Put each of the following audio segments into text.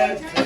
Hey!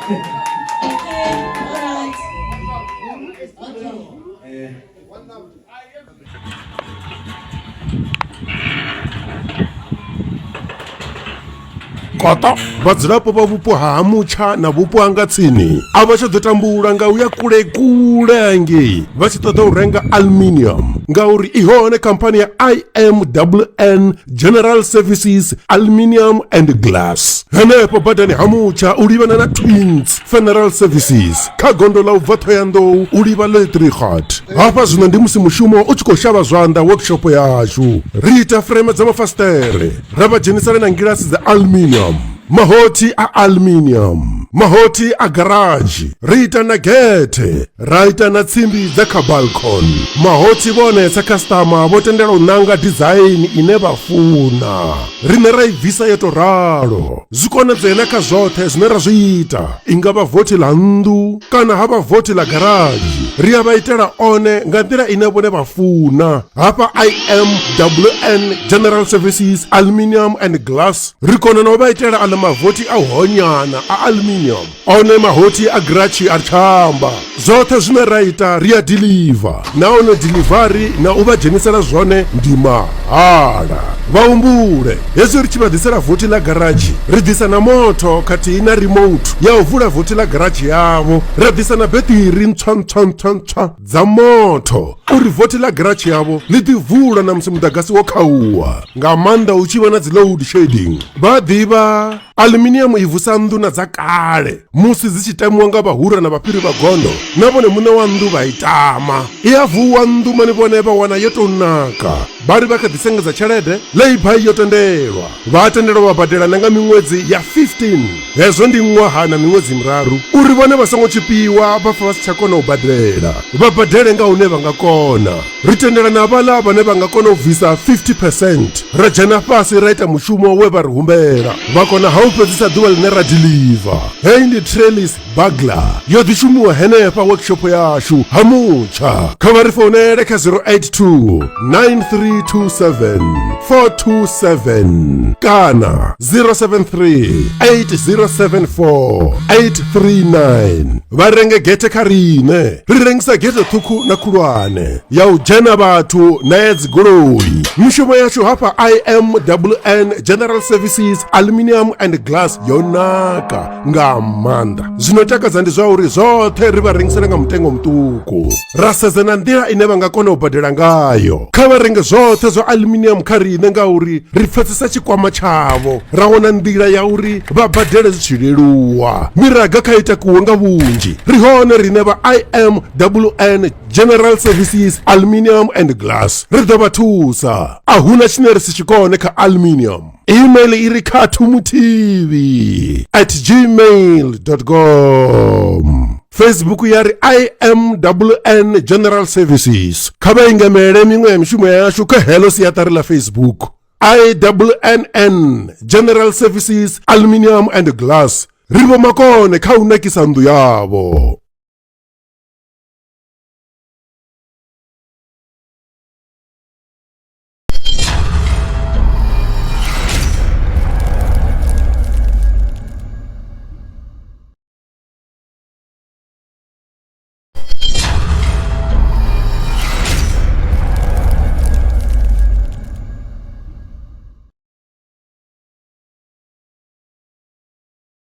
Okay, all right. Okay. Kota vhadzulapo vha vhupo ha Mutsha na vhupo ha nga tsini a vha tsha ḓo tambula nga u ya kule kule hangei vha tshi ṱoḓa u renga aluminium ngauri i hone khamphani ya IMWN General Services Aluminium and Glass henefho badani ha Mutsha u livhana na Twins Funeral Services kha gondo ḽa u bva Thohoyandou u livha Letrichat hafha zwino ndi musi mushumo u tshi khou shavha zwanḓa workshop yashu ri ita freme dza mafasiṱere ra vha dzhenisela na ngilasi dza aluminium mahothi a aluminium mahothi a garadzhi ri ita na gethe ra ita na tsimbi dza kha balcon mahothi vhone sa khasiṱama vho tendela u ṋanga dizaini ine vha funa riṋe ra i bvisa yo tou ralo zwi konadzea na kha zwoṱhe zwine ra zwi ita i nga vha vothi ḽa nnḓu kana ha vha vothi ḽa garadzhi ri a vha itela one nga nḓila ine vhone vha funa hafha imwn general services aluminium and glass ri kona na u vha itela aḽa mavothi a u honyana a aluminium one mahothi a gratshi a tshamba zwoṱhe zwine ra ita ri a deliver nahone delivery na u vha dzhenisela zwone ndi mahala vha humbule hezwi ri tshi vha ḓisela vothi ḽa garatshi ri ḓisa na motho khathihi na remote ya u vula vothi ḽa garatshi yavho ra ḓisa na beṱiri ntswa ntswa ntswa ntswa dza motho uri vothi ḽa garatshi yavho ḽi ḓi vula na musi muḓagasi wo khauwa nga maanḓa hu tshi vha na dzi load shedding vha ḓivha Aluminium i vusa nnḓu na dza kale musi dzi tshi tamiwa nga vhahura na vhafhiri vha gondo na vhone muṋe wa nnḓu vha i tama. I a vuwa nnḓu mani vhone vha wana yo tou naka. Vha ri vha kha ḓi sengedza tshelede, lay-by yo tendelwa. Vha a tendelwa vha badela na nga miṅwedzi ya 15, hezwo ndi ṅwaha na miṅwedzi miraru, uri vhone vha songo tshipiwa vha pfa vha si tsha kona u badela. Vha badele nga hune vha nga kona. Ri tendela na vhaḽa vhane vha nga kona u bvisa 50 percent ra dzhena fhasi ra ita mushumo we vha ri humbela vha kona ha u fhedzisa ḓuvha ḽine ra deliver. Heyi ndi Trellis Burglar yo ḓi shumiwa henefha workshop yashu ha mutsha. Kha vha ri founele kha 082 9327 427 kana 073 8074 839 vha renge gethe kha riṋe. Ri rengisa gethe ṱhukhu na khulwane ya u dzhena vhathu na ya dzigoloi. Mishumo yashu hafha IMWN General Services Aluminium and Glass yo naka nga maanḓa. Zwino takadza ndi zwa uri zwoṱhe ri vha rengisela nga mutengo muṱuku. Ra sedza na nḓila ine vha nga kona u badela ngayo. Kha vha renge zwoṱhe zwa aluminium kha riṋe ngauri ri pfesesa tshikwama tshavho. Ra wana nḓila ya uri vha badele zwi tshi leluwa. Miraga kha i takuwe nga vhunzhi. Ri hone riṋe vha IMWN General Services Aluminium and Glass. Ri ḓo vha thusa. A huna tshine ri si tshi kone kha aluminium. Email i ri khathumuthivi at gmail com. Facebook ya ri IMWN General Services. Kha vha ingamele miṅwe ya mishumo yashu kha heḽo siaṱari ḽa Facebook. IWNN General Services Aluminium and Glass. Ri vhomakone kha u nakisa nnḓu yavho.